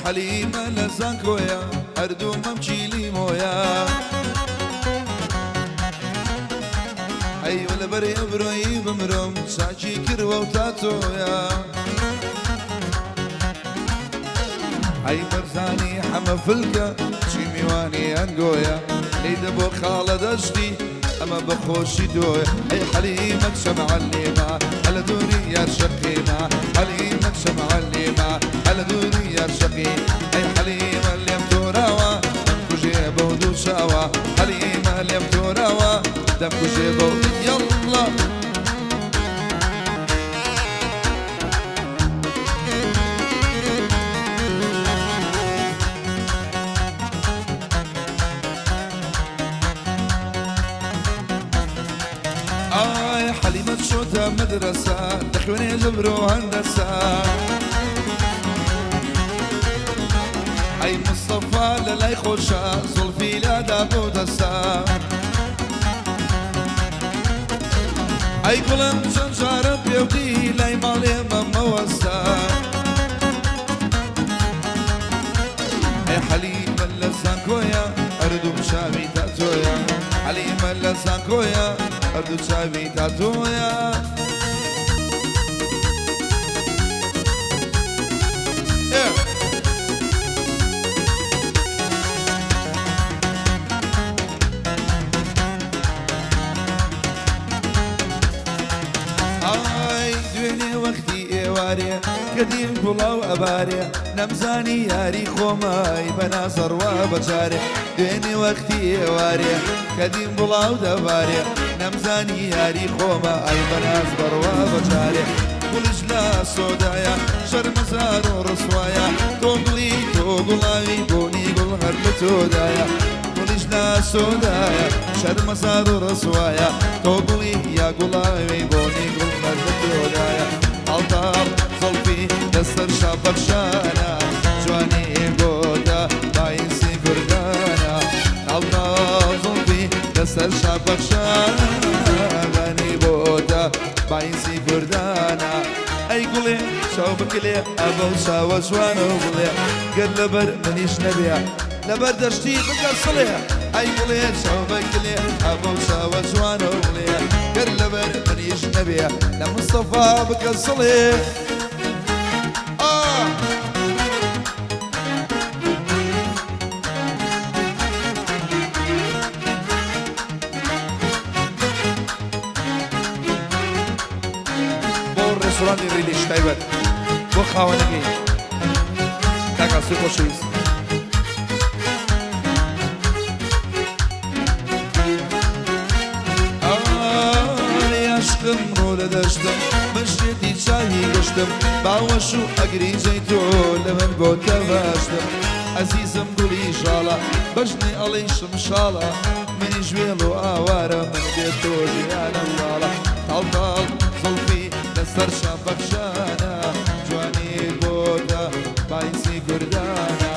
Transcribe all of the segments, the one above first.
حەلیمە لە زانکۆیە، هەردوو مەمکی لیمۆیە. ئەی لەبەر ئەبرۆی بمرم، چاکی کردوە و تاتۆیە. ئەی بەرزانی حەمە فلکە، چی میوانی ئەنگۆیە. لێیدە بۆ خاڵە دەشتی، ئەمە بە خۆشی تۆیە. ئەی حەلیمە کچە معەلیمە، هەلە دووری یار شەقیمە. حەلیمە کچە معەلیمە، هەلە دووری یار شەقی. ئەی حەلیمە لێم تۆراوە، دەمکوژێ بەو دوو چاوە. حەلیمە لێم تۆراوە، دەمکوژێ بەو یەڵڵا. ئای حەلیمە چۆتە مەدرەسە، دەخوێنێ جەبر و هەندەسە. ئەی مستەفا لە لای خۆشە، زوڵفی لادا بۆ دەسە. ئەی گوڵم چەند جارە پێوتی، لای ماڵێ مەمەوەستە. ئەی حەلیمە لە زانکۆیە، هەردوو چاوی تاتۆیە. حەلیمە لە زانکۆیە، هەردوو چاوی تاتۆیە. ئای دوێنێ وەختی ئێوارێ، کە دیم گوڵاو ئەبارێ، نەمزانی یاری خۆمای بە نازەڕوا بەجارێ. دوێنێ وەختی ئێوارێ، کە دیم گوڵاو دەبارێ، نەمزانی یاری خۆمە ئای بە ناز بەڕوا بەجارێ. گوڵیش لە سۆدایە، شەرمەزار و ڕسوایە. تۆ گوڵی، تۆ گوڵاوی، بۆنی گوڵ هەر لە تۆدایە. گوڵیش لە سۆدایە، شەرمەزار و ڕسوایە. تۆ گوڵی یا گوڵاوی، بۆنی گوڵ هەر لە تۆدایە. تاڵ تاڵ زوڵفی لەسەر شاپەخشانە، جوانی بۆتە باعیسی کوردانە. تاڵ تاڵ زوڵفی لەسەر شاپەخشانە، جوانی بۆتە باعیسی کوردانە. ئەی گوڵێ چاو بکلێ، ئەبە و چاوە جوانە و بڵێ، گەر لەبەر منیش نەبێ، لەبەر دەشتی بکە سڵێ. ئەی گوڵێ چاو بکلێ، ئەبە و چاوە جوانە و بڵێ، گەر لەبەر منیش نەبێ، لە مستەفا بکە سڵێ. بۆ ڕێستۆرانتی ڕیلیش تایبەت بۆ خاوەنەکەی کاک ئاسۆی خۆشەویست. ئای عشقم ڕۆ لە دەشتم، من شێتی چاوی گەشتم، باوەش و ئەگریجەی تۆ لە من بۆ تەباشتم. ئەزیزم گوڵی ژاڵە، بەژنێ ئەڵێی شمشاڵە، منیش وێڵ و ئاوارە، من بێ تۆ ژیانم لاڵە. تاڵ تاڵ زوڵفی لەسەر شاپەخشانە، جوانی بۆتە باعیسی کوردانە.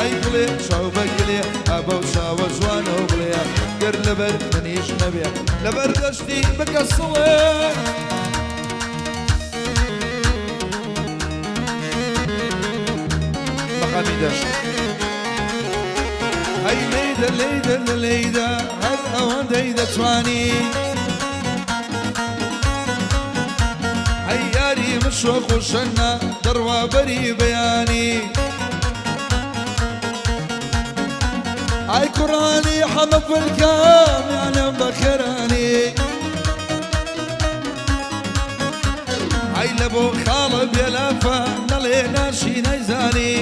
ئەی گوڵێ چاو بە گلێ، ئەبە و چاوە جوانە و بڵێ، گەر لەبەر منیش نەبێ، لەبەر دەشتی بکە سڵێ. مەقامی دەشت. ئەی لێیدە لێیدە لە لێیدە، هەر ئەوەندەی دەتوانی. ئەی یاری من شۆخ و شەنە، دەڕوا بەری بەیانی. ئای کوڕانی حەمە فلکام، یانم بەخێرانی. ئای لە بۆ خاڵە بێلافە، نەڵێ ناشی نەیزانی.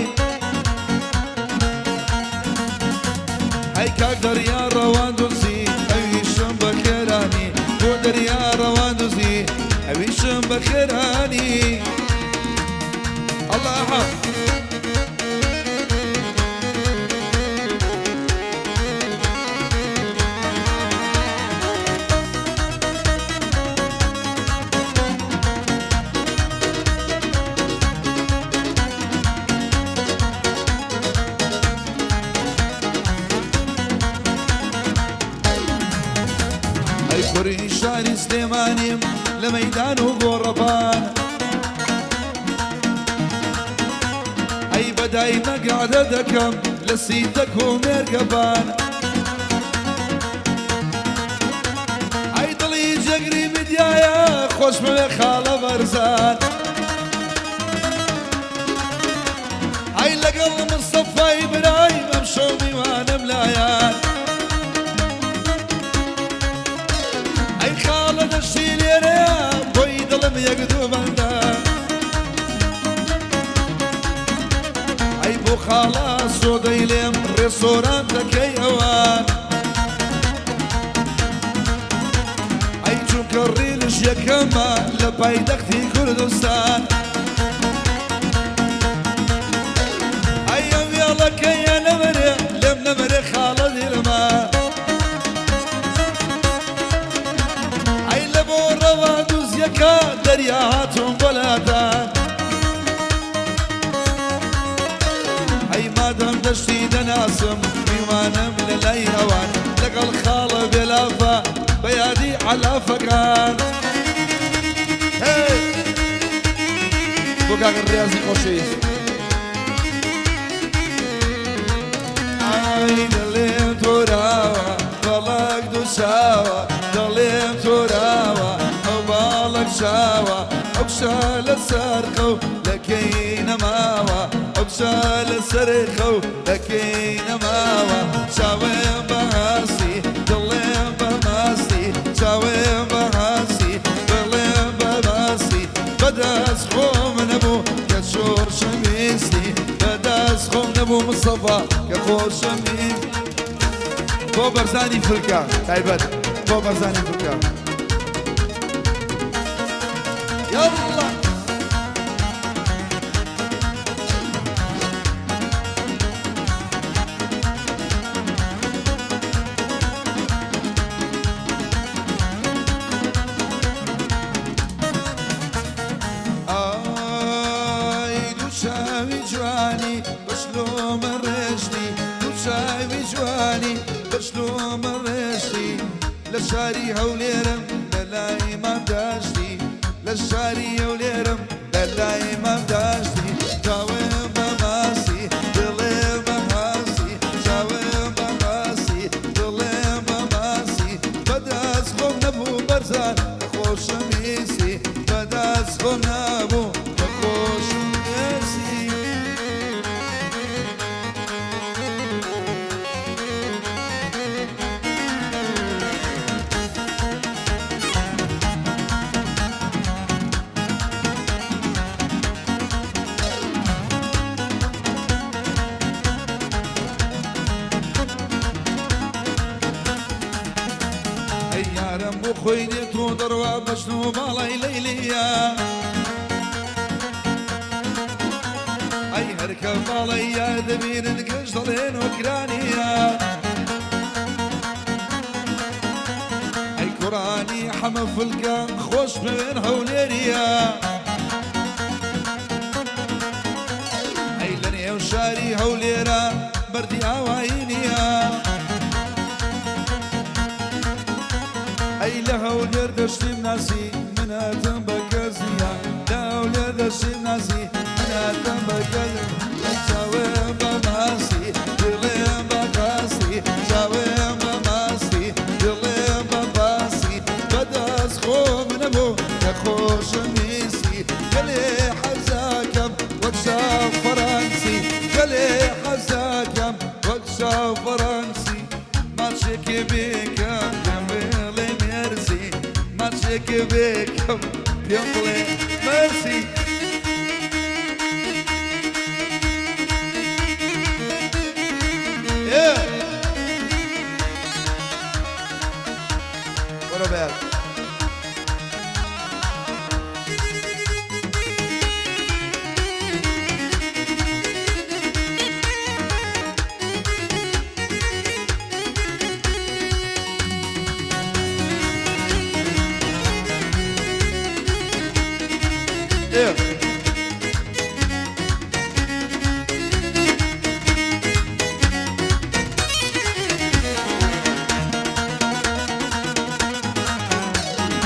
ئەی کاک دەریا ڕەواندوزی، ئەویشم بەخێرانی. بۆ دەریا ڕەواندوزی، ئەویشم بەخێرانی. ئەڵڵا. ئەی کوڕی شاری سلێمانیم، لە مەیدان و گۆڕەپان. ئەی ئەی بە دایمە گەعدە دەکەم لە سیتەک و مێرگەبان. ئەی دڵی جێگری میدیایە خۆشمەوێ خاڵە بەرزان. ئەی لەگەڵ مستەفای برایم ئەمشەو میوانم لایان. ئەی خاڵە دەشتی لێرەیە بۆی دڵم یەک دوو بەندە. ئەی بۆ خاڵە سۆدەی لێم ڕێسۆران دەکەی ئەوان. ئەی چونکە ڕیلش یەکەمە لە پایتەختی کوردستان. ئەی ئەم وێڵەکەیە نەمرێ لێم نەمرێ خاڵە دیلمە. ئەی لە بۆ ڕەوا دووزیەکە دەریا هاتووم بۆ لاتان. ئەی مادەم دەشتی دەناسم میوانم لە لای ئەوان. لەگەڵ خاڵە بێلافە بە یادی عەلافەکان. هەی بۆ کاکە ڕیازی خۆشەویست. ئای دڵێم تۆراوە بەڵک دوو چاوە دڵێم تۆراوە ئەو باڵک چاوە ئەو کچە لەسەر خەو لەکەی نەماوە ئەو کچە لەسەر خەو لەکەی نەماوە چاوێم بە هەستی دڵێم بە ماستی چاوێم بە هەستی دڵێم بە ماستی بەدەست خۆم نەبوو کە شۆڕشم ویستی بەدەست خۆم نەبوو مستەفا کە خۆشم ویستی. بۆ بەرزانی فلکە تایبەت بۆ بەرزانی فلکە. یاڵڵا ئای دوو چاوی جوانی بەشلۆمە ڕێژنی دوو چاوی جوانی بەشلۆمە ڕێژنی لە شاری هەولێرم لە لای مام داشتی لە شاری هەولێرم لە لای مام داشتی چاوم بە ماسی دڵێم بە هاسی چاوم بە ماسی دڵێم بە ماسی بەدەست خۆم نەبوو بەرزان کە خۆشم ویستی بەدەست خۆم نەبوو کە خۆشم ویستی. ئەی یارم بۆ خۆی دێت و دەڕوا بەژن و باڵای لەیلیە. ئەی هەرکە باڵای یار دەبینن گشت دەڵێن ئۆکرانیە. ئەی کوڕانی حەمە فلکە خۆش بوێن هەولێریە. ئەی لە نێو شاری هەولێرە بەردی ئاوایی نییە. ئەی لە هەولێر دەشتیم ناسی منەتم بە کەس نییە. لە هەولێر دەشتیم ناسی منەتم بە کەس نییە. چاوم بە ماسی دڵێم بە قاسی چاوم بە ماسی دڵێم بە باسی بەدەست خۆم نەبوو کە خۆشم ویستی گەلێ حەزاکەم وەک شاو فەڕەنسی گەلێ حەزاکەم وەک شاو فەڕەنسی ماچێکی بکەم پێم بڵێ مێرسی ماچێکی بکەم پێم بڵێ مەرسی. Yeah. What about? Yeah.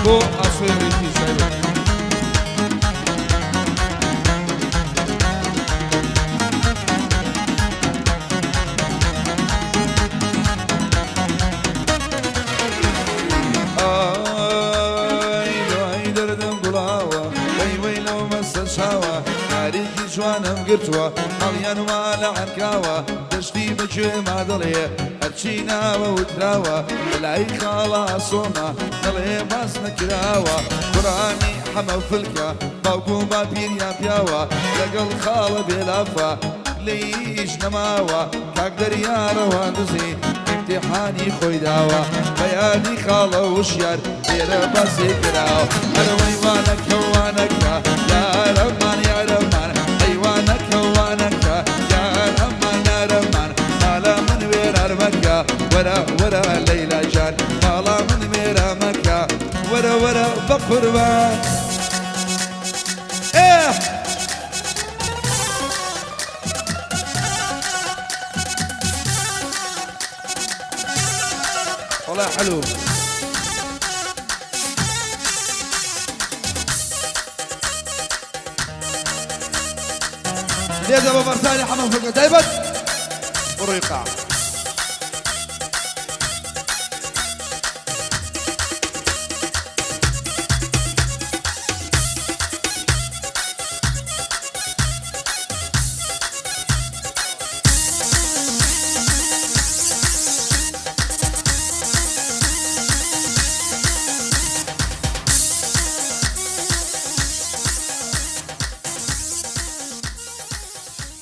بۆ ئاسۆی ڕیتی تایبەت. وەی وەی لەو مەستە چاوە، یارێکی جوانم گرتووە، هەڵیان وا لە عەنکاوە، دەشتی بە گوێما دەڵێ، هەرچی ناوە وتراوە، لە لای خاڵە ئاسۆمە، دەڵێ باس نەکراوە. کوڕانی حەمە فلکە، باوک و باپیریان پیاوە، لەگەڵ خاڵە بێلافە، گلەییش نەماوە. کاک دەریا ڕەواندزی، ئیمتیحانی خۆی داوە، بە یادی خاڵە وشیار، لێرە باسی کراوە. ئەرەوەی وانەکە وانەکە یارەمان یارەمان، ئەی وانەکە وانەکە یارەمان یارەمان، ماڵە من وێران مەکە، وەرە وەرە لەیلا گیان، ماڵە من وێران مەکە، وەرە وەرە بە قوربان. ئێ وەڵا حلو. لێدە بە بەرزانی حەمە فکە تایبەت بڕۆی قاع.